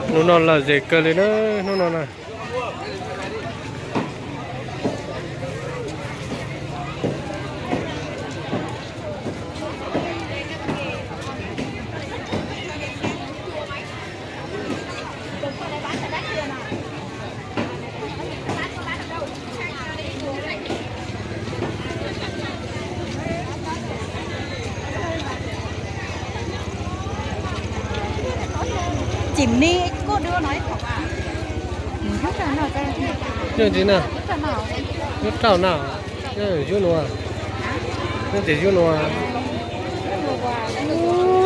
Hnub no lom zem kawg li na, hnub no na. Yog tsis na, lub rauj na, yog yub nua, yog tias yub nua,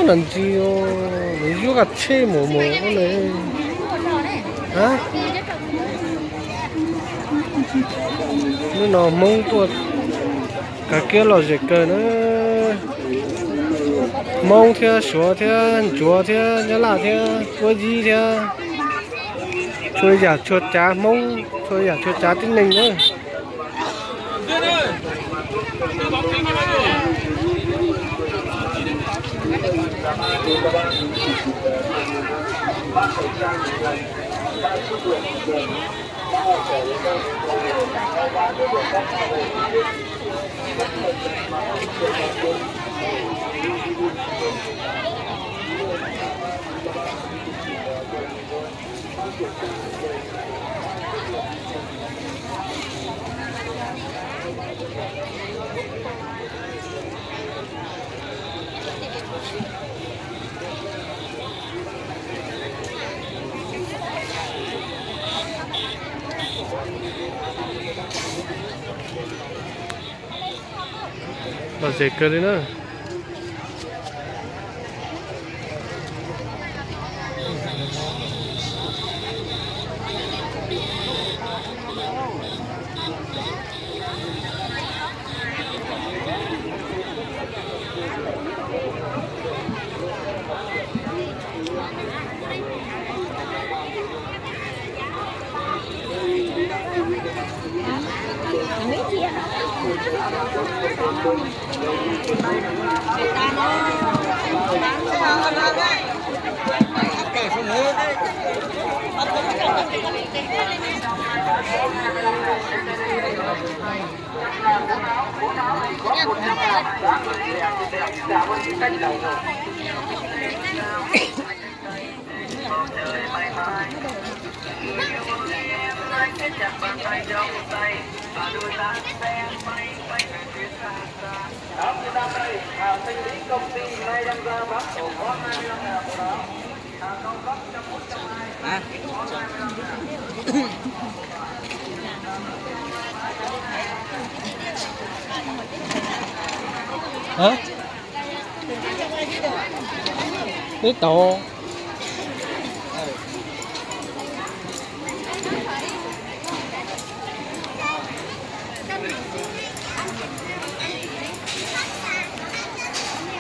no ntsis, nws yub qab tsheb mus mus ua le. Hnub no Hmoob tuaj kav kiab lom zem kawg na. Hmoob thiab Suav thiab Ntsuav thiab Nyab Laj thiab Puab Yib thiab txhua yam txhua tsav Hmoob, txhua yam txhua tsav tib neeg na. Lom zem kawg li na. Peb tau.